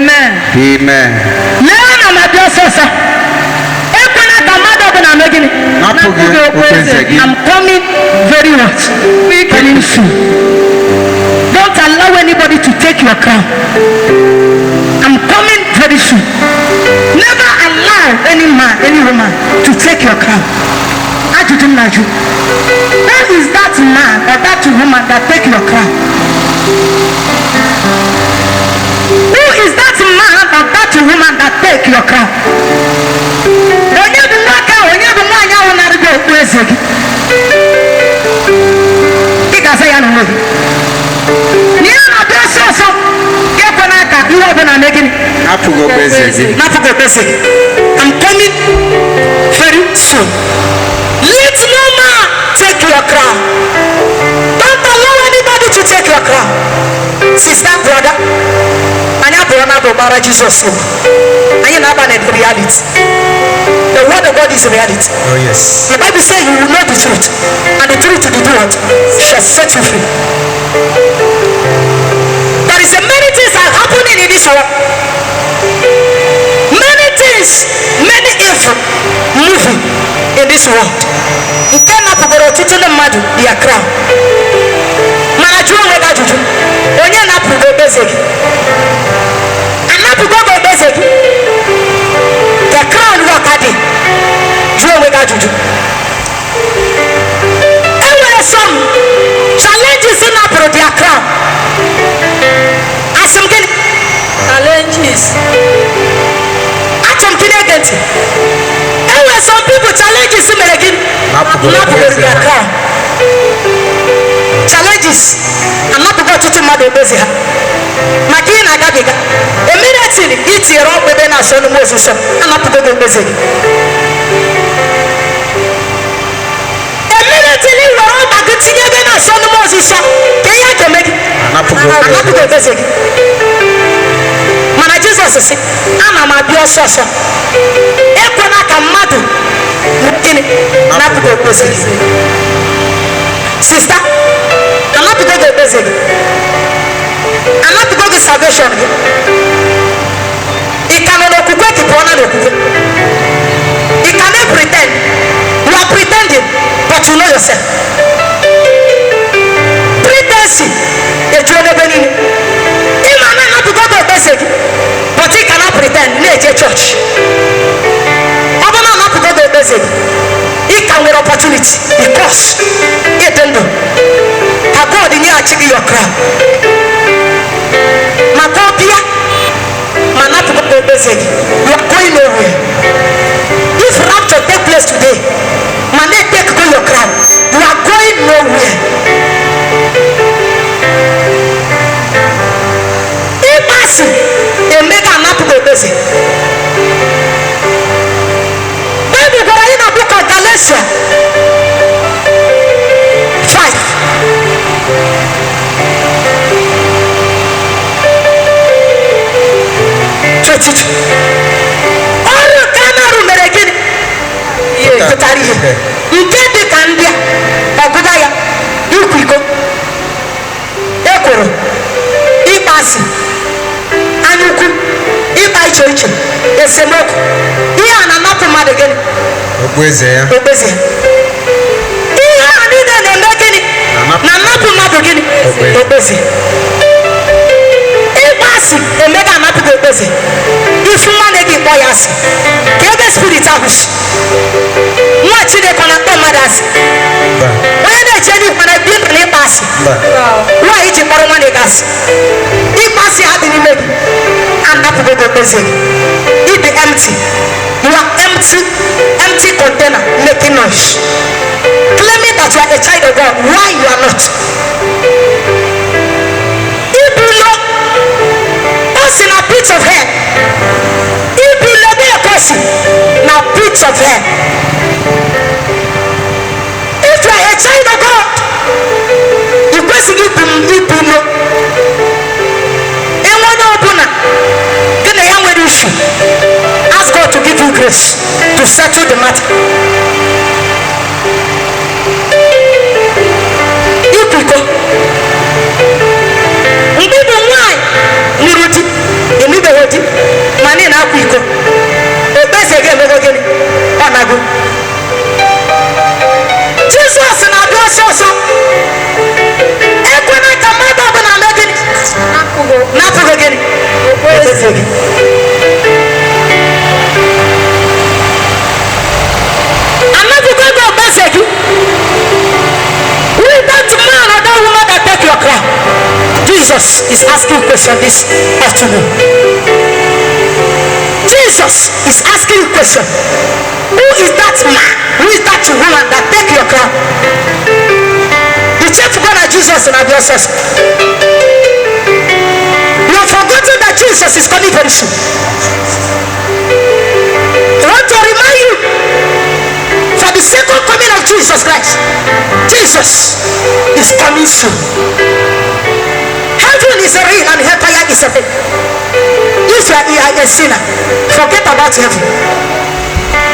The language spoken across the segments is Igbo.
Amen. Amen. Lee, ana m abịa ọsọsọ. Ekwela ka mmadụ ọbụla mee gịnị? Napụ gị okpueze gị. I'm coming very what? Very soon. Don't allow anybody to take your crown. I'm coming very soon. Never allow any man, any woman to take your crown. Ajụjụ m na-ajụ: who is that man or that woman that take your crown? Who is that man or that woman that take your crown? Onye bụ nwoke ahụ, onye bụ nwaanyị ahụ na-arịgo okpu eze gị? Ị ga-aza ya n'onwe gị. Na ihe na-abịa ọsọ ọsọ, ekwena ka ihe ọbụla mee gịnị? Napụ gị okpueze gị. Napụ gị okpueze gị. I'm coming very soon. Let no man take your crown. Don't allow anybody to take your crown. Sister, brother, anyị abụọ na abụ gbara Jizọs okwu. Anyị na-aba na reality. The word of God is reality. Oh yes. The Bible says you will know the truth, and the truth will do what? Shall set you free. There is a many things are happening in this world. Many things, many evil moving in this world. Nke napụgoro ọtụtụ ndị mmadụ their crown. Mana jụọ onwe gị ajụjụ: onye napụgo okpueze gị? Anapụgo gị okpueze gị? The crown work dị. Jụọ onwe gị ajụjụ. E nwere some challenges napụrụ their crown. Asị m gịnị? Challenges. Achọ m gị na-ege ntị. E nwere some people challenges mere gịnị? Napụgoro Napụgoro okpueze their ha. crown. Challenges anapụgo ọtụtụ mmadụ okpueze ha maka ị na-agabiga. Immediately ị tinyere ọkpụ ebe na-asọ n'ime ozuzo, anapụgo gị okpueze gị. Immediately ị were ọkpa gị tinye ebe na-asọ n'ime ozuzo, ka ihe a ga-eme gị? Anapụgo okpueze. Anapụgo okpueze gị. Mana Jizọs sị, ana m abịa ọsọ ọsọ. Ekwela ka mmadụ gịnị? Napụgo okpueze gị. Sister, anapụgo gị okpueze gị? Anapụgo gị salvation gị? Ị ka nọ n'okwukwe ka ị pụọ na n'okwukwe? Ị ka na-pretend? You are pretending, but you know yourself. Pretense ejuo n'ebe niile. Ị ma na anapụgo gị okpueze gị, but ị ka na pretend na-eje chọọchị. Ọ bụ na anapụgo gị okpueze gị, ị ka nwere opportunity because ị dị ndụ ka God nyeghachi gị your crown. Maka ọbịa ma napụgo gị okpueze gị, you are going nowhere. If rapture take place today ma na-take go your crown, you are going nowhere. Ịkpasị emega anapụghị okpueze. Baịbụl gwara anyị na Book of Galatia 5 22, ọrụ nke anụ arụ mere gịnị? Pụtara ihe, nke dị ka ndị a ọgụga ya: ịkwa iko, ekworo, ịkpa asị, anyaukwu, ịkpa iche iche, esemokwu. Ihe a na-anapụ mmadụ gịnị? Okpueze ya. Okpueze. Ihe a niile na-eme gịnị? Na-anapụ mmadụ gịnị? Okpueze. Okpueze. Ịkpa asị emega anapụ gị okpueze. Ifu nwanne gị, kpọ ya asị, ka ebe spirit ahụ si? Nwa Chineke ọ na-akpọ mmadụ asị? Mba. Onye na-eche n'ihu mana bi ndụ na ịkpa asị. Mba. Nwaanyị ji kpọrọ nwanne gị asị, ịkpa asị ha dị n'ime gị, anapụgo gị okpueze gị. Ị dị empty. You are empty, empty container making noise, claiming that you are a child of God. Why you are not? Ibu ilo o si na pit of hell. Ibu ilo ebe ka o si na pit of hell. If you are a child of God, ị kwesịghị ibu ilo. Enwe onye ọbụla gị na ya nwere issue, ask God to give you grace to settle the matter. Ịkwa iko, mgbe ị bụ nwaanyị nụrụ di, enubeghị di. na-akwa iko, okpueze gị emego gịnị? Ọ nago. Jizọs na-abịa ọsọ ọsọ. Ekwena ka mmadụ ọbụla mee gịnị? Napụgo gịnị? Okpueze gị. Anapụgo gị okpueze gị. Who is that man or that woman that take your crown? Jesus is asking question this afternoon. Jesus is asking question. Who is that man? Who is that woman that take your crown? Ichefugo na Jesus na-abịa ọsọsọ. You have forgotten that Jesus is coming very soon. I want to remind you, for the second coming of Jesus Christ, Jesus is coming soon. Heaven is a real and hellfire is a fake. If you are a sinner, forget about heaven.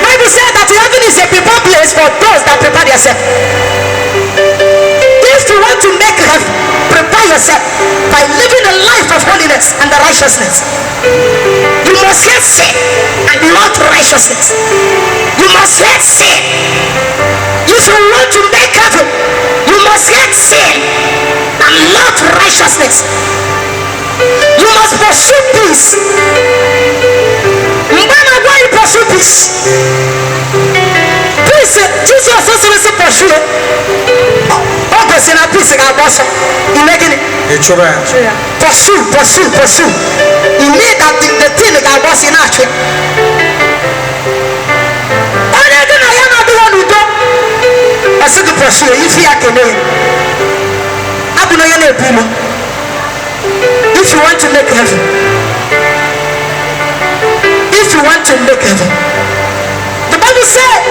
Bible said that heaven is a prepared place for those that prepare themselves. If you want to make heaven, prepare yourself by living a life of holiness and the righteousness. You must hate sin and love righteousness. You must hate sin. If you want to make heaven, you must hate sin and love righteousness. You must pursue peace. Mgbe na-agwa you pursue peace. Peace, Jesus sịrị sị pursue. Ọ gosi na peace ga-agba ọsọ. Ime gịnị? Ị chụrụ ya. Pursue, pursue, pursue. You mean that the thing ga-agba ọsọ, ị na-achụ ya. Onye gị na ya na-adịghị n'udo, ọ sị gị pursue, ife ya kene ya. Abụla onye na-ebu ilo. If you want to make heaven, if you want to make heaven, the Bible said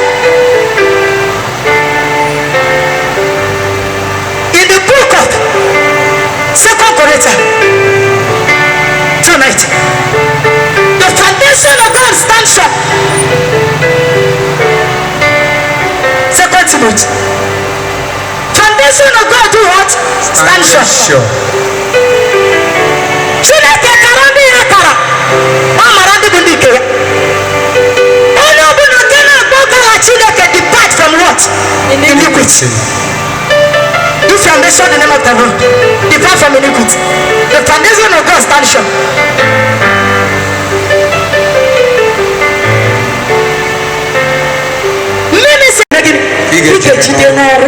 in the book of Second Corinthians 2:19, the foundation of God stands sure. Second Timothy, foundation of God do what? Stand sure. Sure. Chineke kara ndị ya kara, ọ mara ndị bụ ndị nke ya. Onye ọbụla nke na-akpọ aha Chineke, depart from what? Iniquity. If you mention the name of the Lord, depart from iniquity. The foundation of God stands sure. Mmiri si gịnị? Ị Ị ga-ejide ga-ejide n'ọrụ.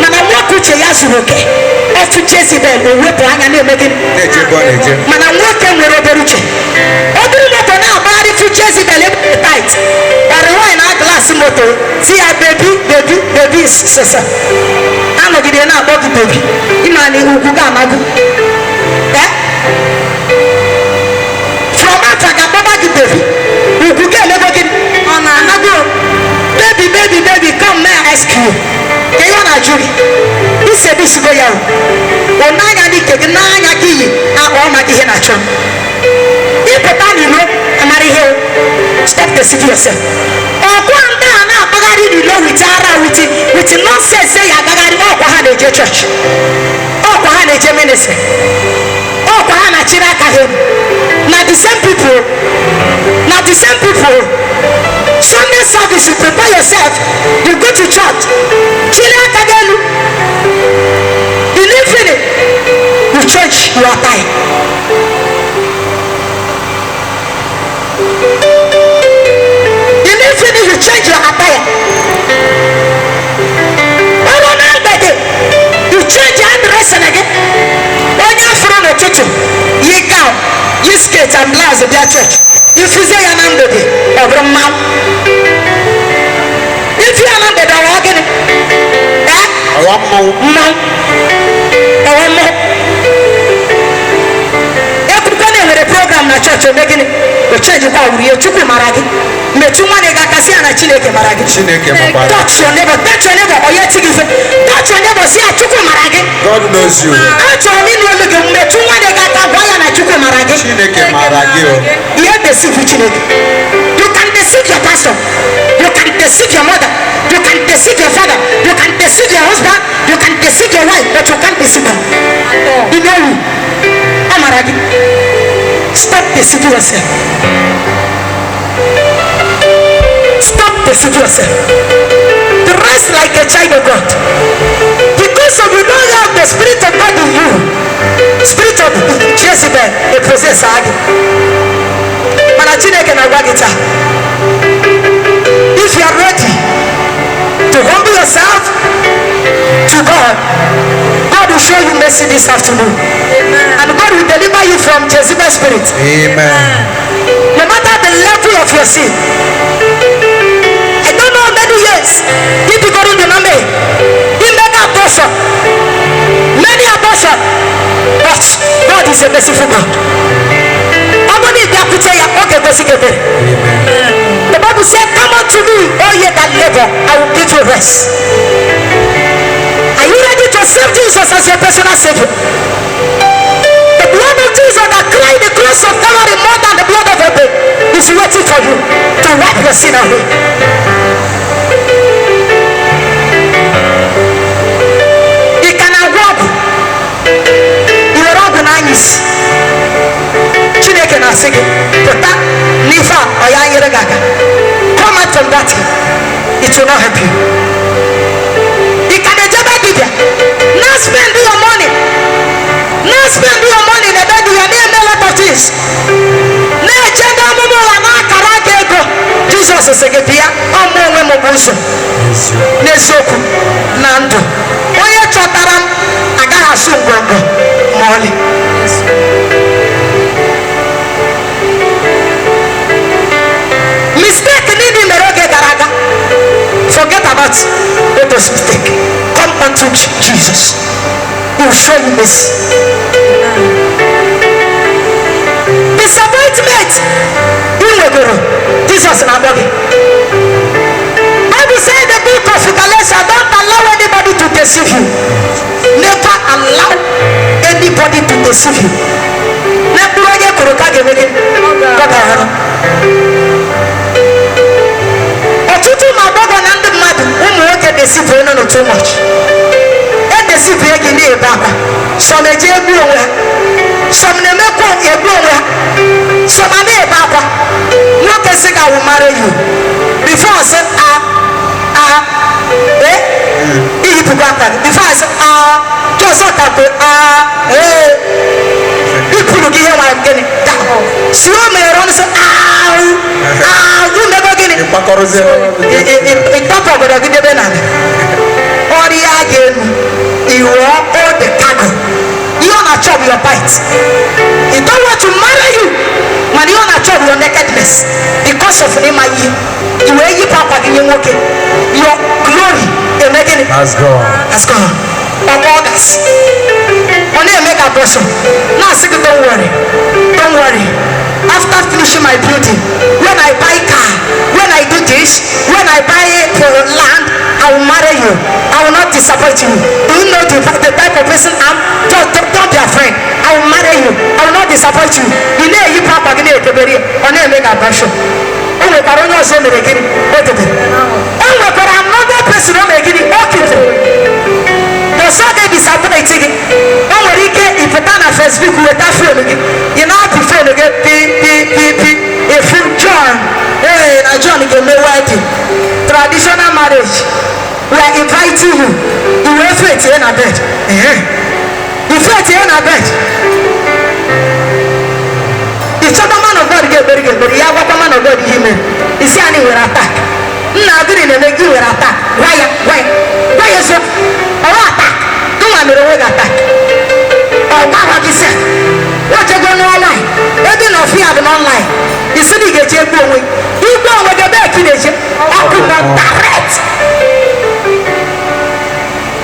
Mana nwoke uche ya zuru oke, ọtụ Jezebel, o wepụ anya na-eme gịnị? Na-eje ebe ọ na-eje. Mana nwoke nwere obere uche, ọ bụrụ moto na-agbagharị, fụ Jezebel ebe tight ọrị nwaanyị na glass moto, si ya, "Baby, baby, baby." Sịsị anọgide na-akpọ gị baby, ịma na ugwu ga-amagụ. Eh? From after ga-akpọba gị baby, ugwu ga-emego gị. Ọ na-anago, "Baby, baby, baby, come, may I ask you?" Ka ihe ọ na-ajụ gị, isebisigo ya o n'anya n'ike gị n'anya ka iyi akpa ọ maka ihe na-achọ ịpụta n'ilo amara ihe o. Stop deceiving yourself. Ọkwa ndị a na-akpagharị n'ilo with ara, with nonsense ya agagharị, ọkwa ha na-eje chọọchị, ọkwa ha na-eje ministry, ọkwa ha na-achịrị aka ha elu. Na the same people, na the same people. Sunday service, you prepare yourself, you go to church, chịrị aka gị elu. In evening, you change your attire. In evening, you change your attire. Ọrụ na mgbede, you change your dressing gị. Onye afụrụ n'ụtụtụ yi gown, yi skirt and blouse bịa church, ifuzie ya na mgbede, ọ bụrụ mmanwụ. Ifu ya na mgbede, ọ gịnị? Ee? Ọwa mmanwụ. Mmanwụ, ọwa mmanwụ. Ekwukwe na enwere program na chọọchị, ome gịnị? O changekwa wuru ihe. Chukwu mara gị. Metụ nwanne gị aka, sị ya na Chineke mara gị. Chineke makwara. Touch your neighbor, touch your neighbor. Onye ti gị ife, touch your neighbor, sị ya Chukwu mara gị. God knows you. Achọrọ m ịnụ olu gị. Metụ nwanne gị aka, gwa ya na Chukwu mara gị. Chineke mara gị o. Ihe deceive Chineke? You can deceive your pastor, you can deceive your mother, you can deceive your father, you can deceive your husband, you can deceive your wife, but you can't deceive her. You know who? Ọ mara gị. Stop deceiving yourself. Stop deceiving yourself. Dress like a child of God. Because of you don't have the spirit of God in you, spirit of Jezebel e possess gị. Mana Chineke na-agwa gị taa, if you are ready to humble yourself to God, God will show you mercy this afternoon. Amen. And God will deliver you from Jezebel spirit. Amen. No matter the level of your sin. I don't know how many years if you go to the mame, he made abortion. Many abortion. But God is a merciful God. Ọ bụrụ na ị bịakwute ya, ọ ga-egosi gị ebere. Amen. The Bible said, "Come unto me, all ye that labor, I will give you rest." Are you ready to accept Jesus as your personal savior? The blood of Jesus that cried the cross of Calvary more than the blood of Abel is waiting for you to wipe your sin away. Ị ka na-agwọ ọgwụ? Ị were ọgwụ n'anya isi. Chineke na-asị gị pụta n'ife a, ọ ya nyere gị aka. Come out from that thing. It will not help you. Ị ka na-ejebe dibịa na spend your money, na spend your money n'ebe dibịa, na-eme lot of things, na-eche ndị amụma ụwa na-akara aka ego. Jizọs sị gị bịa, ọ mụ onwe m bụ ụzọ Eziokwu. N'eziokwu na ndụ. Onye chọtara m agaghị asụ ngwongwo ma ọlị. Mistake niile i mere oge gara aga, forget about those mistake. Come unto Jesus. He will show you mercy. Disappointment ị nwegoro, Jizọs na-akpọ gị. Bible say in the book of Galatians, don't allow anybody to deceive you. Never allow anybody to deceive you. Na mkpụrụ onye kụrụ ka a ga-eme gị ka ọ ga-aghọrọ. Ọtụtụ ụmụ agbọghọ na ndị mmadụ, ụmụ nwoke, deceive onye nọ too much. E deceive gị, na-ebe akwa. Some eji egbu onwe ha, some na-emekwa egbu onwe ha, some a na-ebe akwa. Nwoke sị ga will marry you, before sị a a eh iyipụkwa akwa gị, before sị a jọsọ ka kwe a ee ipụrụ gị ihe nwara gịnị si o mere ọnụ sị ahụ ahụ mego gịnị. Ịkpakọrọzie. Ịtọpụ obodo gị debe n'ala, ọrịa ga-elu iwụọ all the cargo. Ihe ọ na-achọ bụ your bite. He don't want to marry you, mana ihe ọ na-achọ bụ your nakedness. Because of ịma ihe i wee yipụ akwa gị nye nwoke, your glory eme gịnị? Has gone. Has gone. Ọkwa ọ gasị ọ na-eme ka bọsọ na-asị gị, "Don't worry, don't worry. After finishing my building, when I buy car, when I do this, when I buy land, I will marry you. I will not disappoint you. Do you know the type of person I'm? Just don't be afraid. I will marry you. I will not disappoint you." Ị na-eyipụ akwa gị na-edebere ya, ọ na-eme ka bọsọ. O nwekwara onye ọzọ mere gịnị? O debere. O nwekwara another person o mere gịnị? O ketere. Ọsọ ga-edisappoint gị. O nwere ike ịpụta na Facebook, weta phone gị, ị na-apị phone gị pi pi pi pi, efu John ee na John ga-eme wedding, traditional marriage, we are inviting you. I wee fe etinye na bed. Ehe. Ife etinye na bed, ịchọta man of God ga-ekpere gị ekpere. Ya gwakwa man of God ihe mere isi anyị nwere attack. Nna, gịnị na-eme gị nwere attack? Gwa ya, gwa ya, gwa ya eziokwu. Ọwa attack gịnwa mere onwe gị attack. Ọ gwagwa gị sef o jego n'online, ebe na ọfịa dị n'online, isi na ị ga-eji egbu onwe igbu onwe gị. Ebe ka ị na-eje ọkụ nọ direct.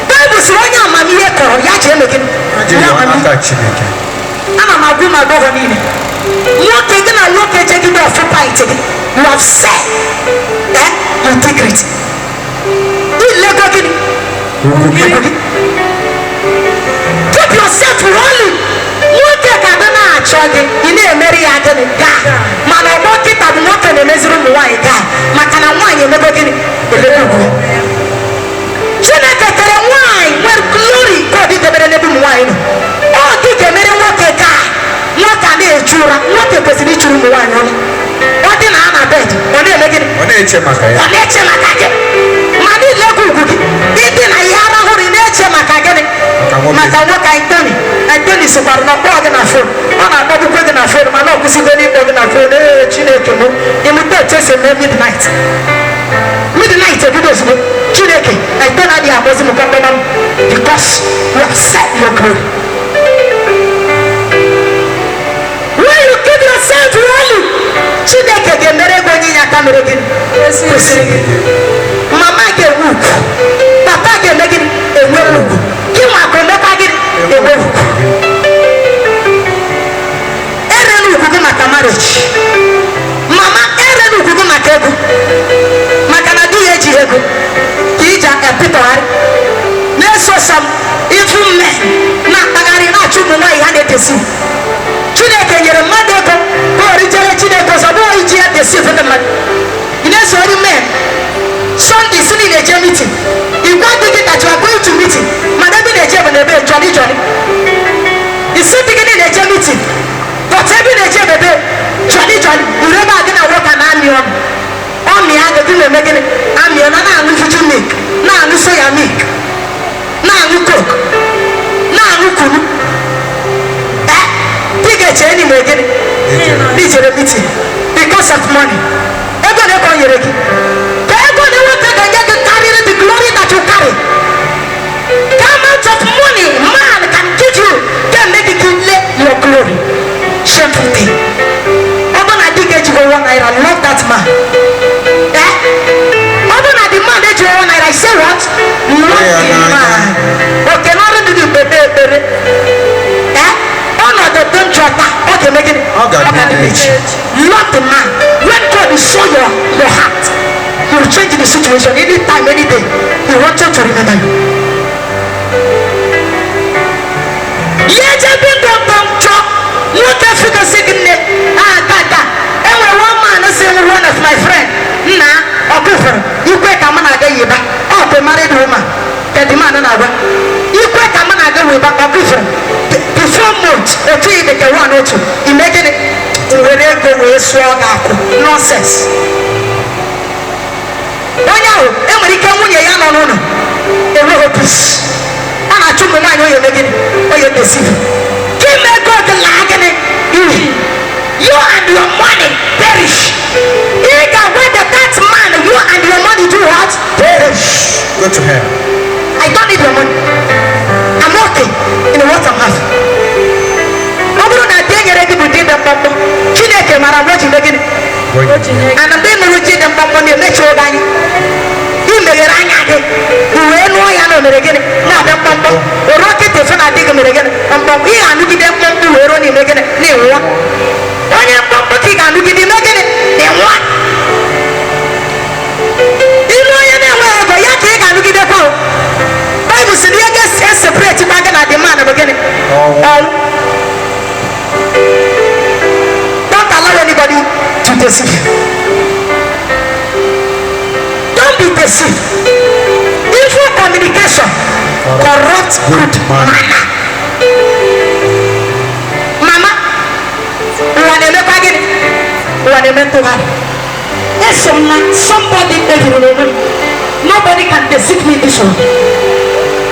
Baịbụl sịrị onye amamihe kọrọ ya ji eme gịnị? Jiri aka Chineke. Ana m agwa ụmụ agbọghọ niile, nwoke gị na nwoke jegide ọfụ pint gị, you have said eh integrity ilego gịnị? Ugwu gị. Ugwu gị. Keep yourself rolling. Nwoke ka gị na-achọ gị, ị na-emeri ya gịnị gaa. Mana ọgbọ kịta bụ nwoke na-emeziri ụmụ nwaanyị gaa, maka na nwaanyị emego gịnị? Emego ugwu ya. Chineke kere nwaanyị nwere glory. God debere n'ebe ụmụ nwaanyị nọ. Ọ gị ga-emere nwoke gaa, nwoke a na-echu ụra, nwoke. Chụrụ ụmụ nwaanyị ụlọ. Ọ dị na na bed, ọ na-eme gịnị? Ọ na-eche maka ya. Ọ na-eche maka gị. Ma niile ego ugwu gị, ịdị na ihe arahụrụ, ị na-eche maka gịnị? Maka nwoke. Maka nwoke. Antoni, Antoni sokwara na ọkpọ gị na phone. Ọ na-akpọbukwe gị na phone, mana ọ kwụsịgo n'ịkpọ gị na phone. Ee, Chineke m, ịmụta otu esi eme midnight. Midnight ebido ozugbo. Chineke, Antoni adịghị akpọzi m kpọmkpọm because you have set your glory. When you give yourself value, Chineke ga-emere gị onye inye aka mere gịnị? Kwesịrị gị. Mama ga-enwe ugwu, papa ga-eme gịnị? Enwe ugwu. Gị nwa ka omekwa gịnị? Enwe ugwu. Erela ugwu gị maka marriage. Mama, erela ugwu gị maka ego, maka na di ya ejighị ego ka iji epịtọgharị na-eso some evil men na-akpagharị, na-achụ ụmụ nwaanyị ha na-edesi. Chineke nyere mmadụ ego ka o rijere Chineke ọzọ, bụghị iji ya deceive ndị mmadụ. Ị na-esori men. Sunday si na ị na-eje meeting, igwe dị gị that you are going to meeting, mana ebe ị na-eje bụ na ebe jolly jolly. Isi dị gị na ị na-eje meeting, but ebe ị na-eje bụ ebe jolly jolly. Uru ebe a gị na nwoke na-amị ọnụ, ọmị agụ gị na-eme gịnị? Amị ọnụ, na-aṅụ Fuji milk, na-aṅụ soya milk, na-aṅụ Coke, na-aṅụ kunu. Eh, di ga-eche enyi mere gịnị? Ijere meeting because of money. Ego na ego o nyere gị ka ego na nwoke ga-enye gị karịrị the glory that you carry. The amount of money man can give you can make you lay your glory. Shameful thing. Ọ bụ na di gị ejighị ₦1, love that man. Eh, ọ bụ na the man ejighị ₦1, I say what? Love Ya the n'anya. man. Oke n'ọrụ dị gị mkpepe ekpere. Eh, ọnọdụ dị njọ taa, ọ ga-eme gịnị? Ọ ga-adị echi. Love the man. When God saw your heart, He will change the situation anytime, any day. He wanted to remember you. Ihe jebe ndụ njọ, nwoke fikosi gị nne ah tata. Enwere one man si, one of my friend, nna ọkụfere ikwe ka mụ na-aga yiba. Ọ bụ married woman ka the man na-agwa ikwe ka mụ na-aga yiba. Ọkụfere before month otu ị dịka one otu ime gịnị, were ego wee sụọ gị akwụ. Nonsense. Onye ahụ enwere ike nwunye ya nọ n'ụlọ enweghị peace. A na-achụ ụmụ nwaanyị onye eme gịnị? Onye deceive gị. Mee God laa gịnị? Iyi. You and your money perish. Ị ga-agwa that man, you and your money do what? Perish. Go to hell. I don't need your money. I'm okay in what I'm having. Ọ bụrụ na di enyere gị bụ di dị mkpọmkpọ, Chineke mara mgbe o ji mee gịnị? Ana mgbe ị nụrụ di dị mkpọmkpọ na-emechi oge anya, ị meghere anya gị wee nụọ ya na o mere gịnị? Na-abịa mkpọmkpọ oruo kịta efe na di gị mere gịnị? Mkpọmkpọ. Ị ga-anụgide mkpọmkpọ wee ruo n'ime gịnị? Na-enwụọ. Onye mkpọmkpọ ka ị ga-anụgide ime gịnị? Na-enwụọ. Ilu onye na-enweghị ego ya ka ị ga-anụgidekwa o. Baịbụl sị na ihe ga-eseparate kwa gị na the man bụ gịnị? Ọnwụ. Ọnwụ. Don't allow anybody to deceive you. Don't be deceived. Evil communication corrupt good manner. Mama, ụwa na-emekwa gịnị? Ụwa na-eme ntụgharị. Eso m na somebody kpebiri n'onwe m, nobody can deceive me in this world.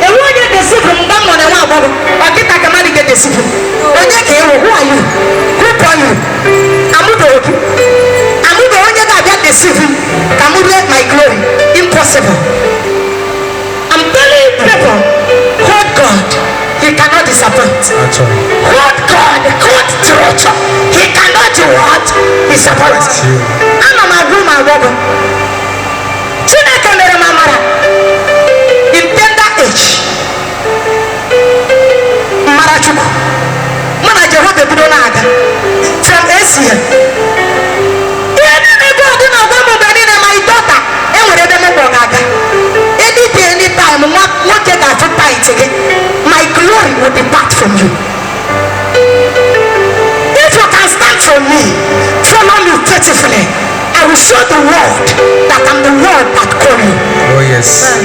Enwe onye deceive m mgbe m nọ na nwa agbọghọ, ọkịta ka mmadụ ga-edeceive m. Onye ka ịwụ? Who are you? Who born you? Amụbeghị gị, amụbeghị onye ga-abịa deceive m ka m rie my glory. Impossible. I'm telling you people, hold God. He cannot disappoint. Actually. Hold God, God treasure. He cannot do what? Disappoint. You. Ana m agwa ụmụ agbọghọ, Chineke mere m amara in tender age. Mara Chukwu, mụ na Jehova ebido na-aga from ACM. Ihe niile God na-agwa m mgbe niile, my daughter, enwere ebe m kpọ ga-aga. Any day, anytime, nwa nwoke ga-afụ pint gị, my glory will depart from you. If you can stand for me, follow me faithfully, I will show the world that I'm the one that call you. Oh yes.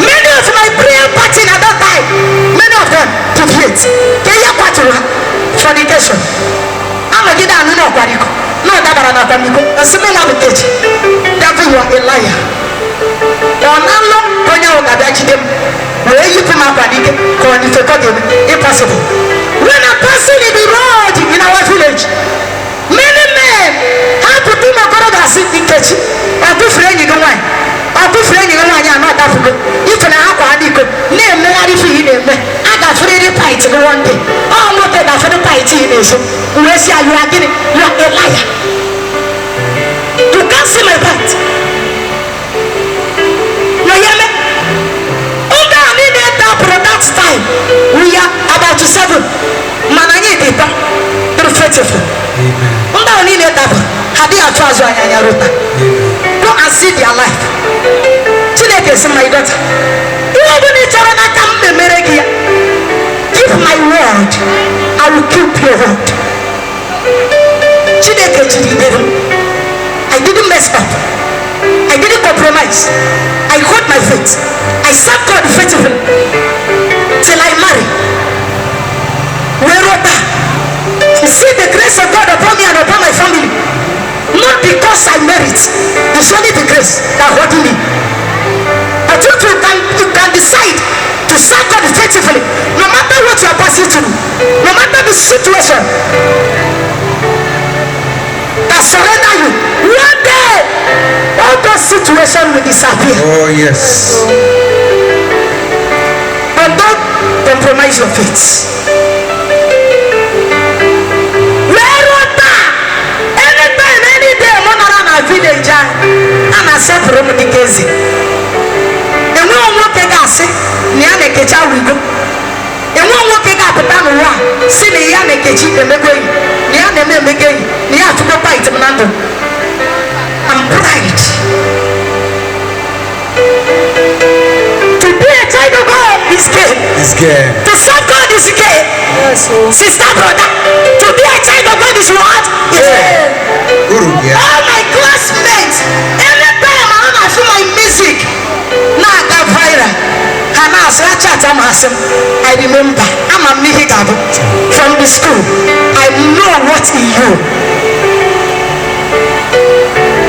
Many of my prayer party at that time, many of them deviate. Ka ihe kwaturu ha? Fornication. A Nọgide anụ na ọkwara iko na ọ dabara na akwamiko. Nsị mụ nwa bụ Nkechi, devil, you are a liar. Ọ na-alụ ka onye ahụ ga-abịa jide m wee yipụ m akwa n'ike ka ọ n'ife ka ọ ga-eme. Impossible. When I'm passing in the road in our village, many men hapụta ụmụ okorobịa asị, "Nkechi, ọ tụfuru enyi gị nwaanyị, ọ tụfuru enyi gị nwaanyị a na ọ dafugo." Ife na akwa ha n'iko na-emegharị ife ị na-eme, a ga-afụrịrị pant gị one day. Ọ nwoke ga-afụrị pant ị na-eso. Wee sị ya, "You are gịnị? You are a liar. You can't see my pant." You hear me? Ndị a niile dapụrụ that time, we are about seven, mana anyị dị tọ dịrị faithful. Amen. Ndị ahụ niile dapụrụ, ha adịghị atụ azụ anyị anya rụta. Amen. Go and see their life. Chineke sị, "My daughter, ihe ọ bụla ị chọrọ n'aka m na-emere gị ya. Keep my word, I will keep your word." Chineke jigidere m. I didn't mess up, I didn't compromise. I hold my faith. I serve God faithfully till I marry wee ruo taa. You see the grace of God upon me and upon my family, not because I merit. It's only the grace that holding me. But if you can decide to serve God faithfully, no matter what you are passing through, no matter the situation that surrender you, one day all those situations will disappear. Oh, yes. But don't compromise your faith. Wee ruo taa, anytime, any day mụ nọrọ na village anyị, a na-asọpụrụ m dịka eze. Enweghị nwoke ga-asị na ya na-ekecha wigo. Enweghị nwoke ga-apụta n'ụwa a si na ya na-ekechi emego enyi, na ya na-eme emego enyi, na ya atụgo pant m na ndụ. I'm pride. To be a child of God is gain. It's gain. To serve God is gain. Yes, oh. Sister, brother, to be a child of God is what? Is gain. Uru ya. All my classmates, anytime I na-afụ my music na-aga viral, ha na-asị, ha chat ama asị m, "I remember, ama m n'ihe ga-abụ from the school. I know what in you."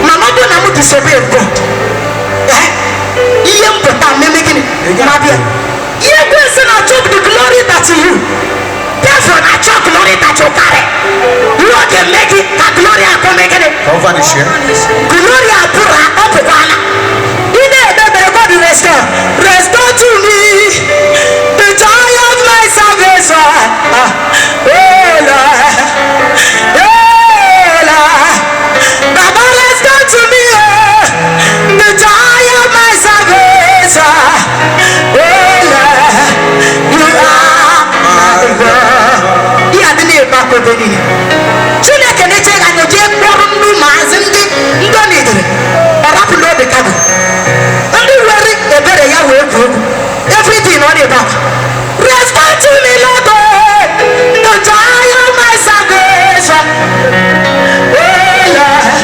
Mana ọ bụrụ na m disobey God, eh, ihe m pụta mmemme gịnị ma bịa ihe kwesị na-achọ the glory that you. Devil na-achọ glory that you carry. Ihe ọ ga-eme gị ka glory akọ mee gịnị? Ka ọ vanish ya. Glory abụrụ ọ pụkwala. Ị na-ekpe ekpere, "God, restore, restore to me the joy of my salvation." Ah, oh Lord, oh Lord, Baba, restore to me, oh, the joy of my salvation. Oh Lord, you are my God. Ihe adị na-ebe akwa ebe niile. Chineke na-eche gị anya jee kpọrọ ndị ụmụazị ndị ndị ọ na-edere ọ rapụla obi kago ndị were ebere ya wee gwuo egwu. Everything ọ na-ebe akwa, "Restore to me, Lord, oh, the joy of my salvation. Oh Lord,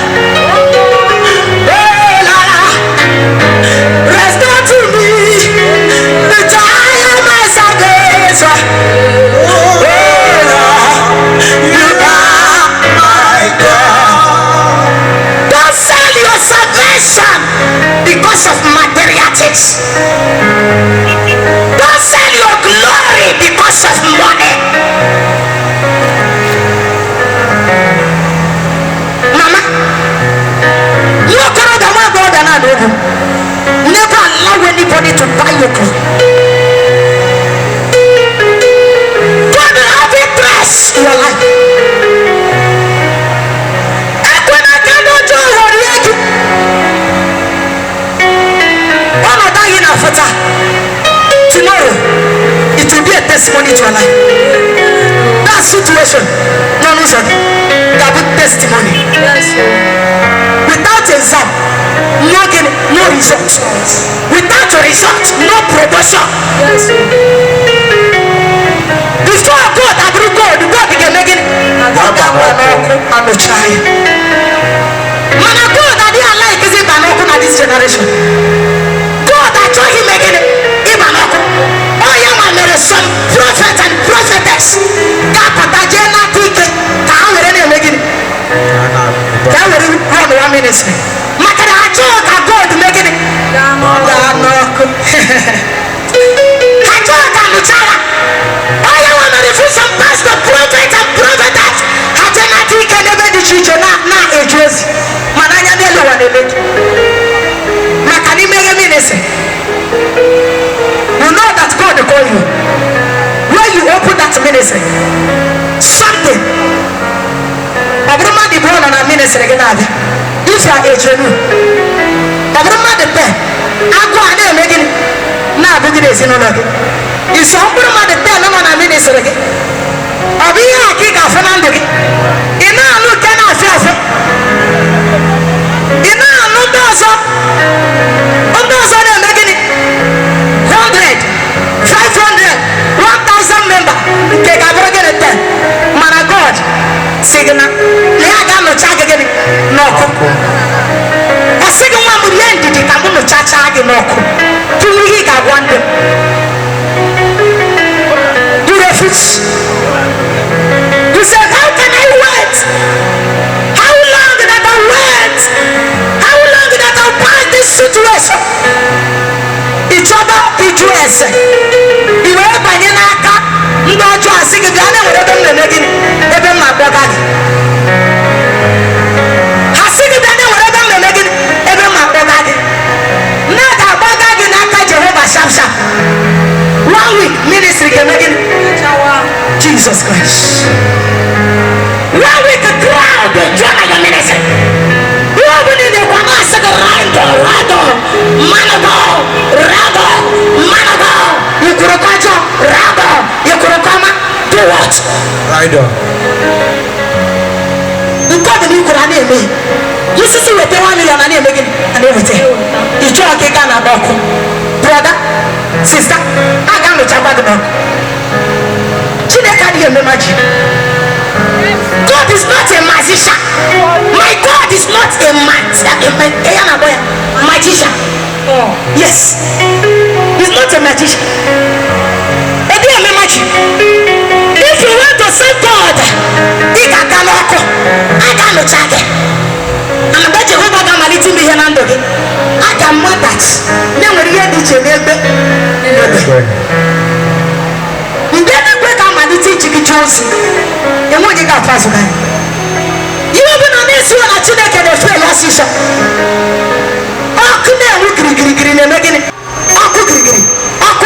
oh Lord, restore to me the joy of my salvation. Oh Lord, you are my God." Don't sell your salvation because of material things. Don't sell your glory because of money. Mama, nwa okorobịa, nwa agbọghọbịa na-anụ okwu, never allow anybody to buy your glory. God will have interest in your life. Ekwena ka ndị ọjọọ ghọrọ gị. Ọnọdụ anyị na-afụ taa, tomorrow it will be a testimony to your life. That situation nọ n'ụzọ gị ga-abụ testimony. Yes, oh. Without exam, no gịnị? No result. Without a result, no promotion. Yes, oh. Before God abụrụ God, God ga-eme gịnị? Ọ ga-agba n'ọkụ anụcha ya. Mana God adịghị alaikezi ịba n'ọkụ na this generation. God achọghị ime gịnị? Ịba n'ọkụ. Ọ ya nwa mere some prophet and prophetess ga-apụta jee n'aka ike ka ha were na-eme gịnị? Ka e were run one ministry maka na achọghị ka gold mee gịnị? Gaa n'ọkụ. Achọghị ka nụcha ya. Onye nwe mere fusion pastor, prophet and prophetess ha jee nata ike n'ebe dị iche iche na-eje ozi, mana anya n'elu ụwa na-ele gị maka na imeghe ministry. You know that God call you. When you open that ministry, something, ọ bụrụ mmadụ bụ nọ na ministry gị na-abịa, if you are a genuine, ọ bụrụ mmadụ 10, agụụ a na-eme gịnị? Na-abụ gị n'ezinụlọ gị. Iso mkpụrụ mmadụ 10 nọ na ministry gị, ọ bụ ihe a ka ị ga-afụ na ndụ gị. Ị na-anụ nke na-afịa afịa, ị na-anụ ndị ọzọ, ndị ọzọ na-eme gịnị? 100, 500, 1000 member, nke ga-abụrụ gịnị? 10. Mana God si gị na ya ga-anọcha gị gịnị? N'ọkụ. Ọ sị gị, "Nwa m, rie ndidi ka m nụchachaa gị n'ọkụ tụrụ ihe ị ga-agwa ndị m." You refuse. You say, "How can I wait? How long that I wait? How long that I pass this situation?" Ịchọba ịjụ ese, i wee banye n'aka ndị ọjọọ, asị gị bịa na-enwere ebe m na-eme gịnị, ebe m na-akpọga gị. Ha sị gị bịa na-enwere ebe m na-eme gịnị, ebe m na-akpọga gị, na ga-agbaga gị n'aka Jehova. Sharp sharp, one week, ministry ga-eme gịnị? Jesus Christ. One week, crowd dey join your ministry. Ihe ọ bụla ị na-ekwu, na-asị gị, "Rado, rado, manago, rado, manago." Ikwuru ka ọjọọ, rado. Ikwuru ka ọma, do what? Ride on. Nke ọ bụla ikwuru a na-eme. Isisi weta 1 million, a na-eme gịnị? A na-eweta. Ịchọọ ka ị gaa na ọkụ. Brother, sister, a ga-anụchakwa gị n'ọkụ. Chineke adịghị eme magic. God is not a magician. My God is not a man ya na-akpọ ya magician. Yes, he's not a magician. Ọ dịghị eme magic. If you want to serve God, ị ga-aga n'ọkụ, a ga-anụcha gị. And mgbe Jehova ga-amalite ime ihe na ndụ gị, a ga-ama that na enwere ihe dị iche n'ebe n'ebe. Mgbe eluigwe ga-amalite iji gị jụọ ozi, enwe onye ga-afụ azụ gị. Ihe ọ bụla na-esi na Chineke na-efe ya ọsịsọ. Ọkụ na-enwu girigirigiri na-eme gịnị? Ọkụ girigiri, ọkụ.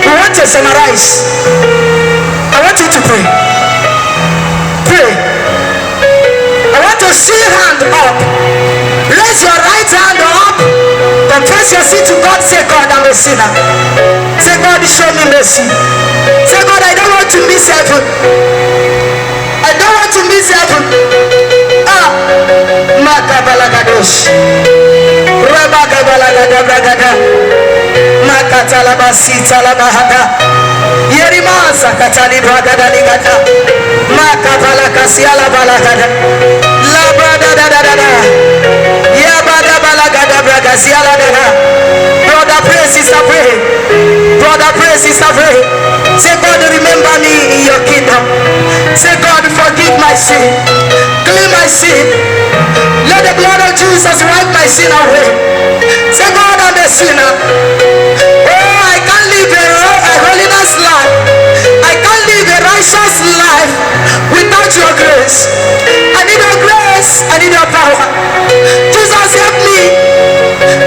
We want to summarize. I want you to pray, pray. I want to see hand up. Raise your right hand up. Confess your sin to God. Say, "God, I'm a sinner." Say, "God, show me mercy." Say, "God, I don't want to miss heaven. I don't want to miss heaven." Ah, Makabalagadosh. Rabagabalagadabragada. Makatalabasitalabahada. Yerimasa katalibragadaligada. Makabalakasialabalagada. Labradadadadada. Yabadabalagadabragasialadada. Brother, pray. Sister, pray. Brother, pray. Sister, pray. Say, "God, remember me in your kingdom." Say, "God, forgive my sin. Clean my sin. Let the blood of Jesus wipe my sin away." Say, "God, I'm a sinner. Oh, I can't live a holiness life. I can't live a righteous life without your grace. I need your grace. I need your power. Jesus, help me.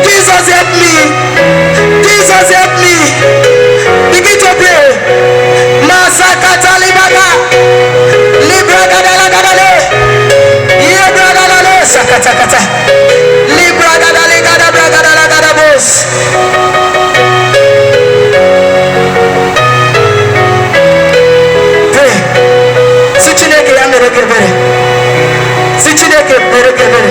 Jesus, help me. Jesus, help me." Begin to pray. Masakata libaga. Libragadalagadale. Yebragadale. Sakatakata. Libragadaligadabrakadalagadabos. Pray. Si Chineke ya mere gị ebere. Si Chineke mere gị ebere.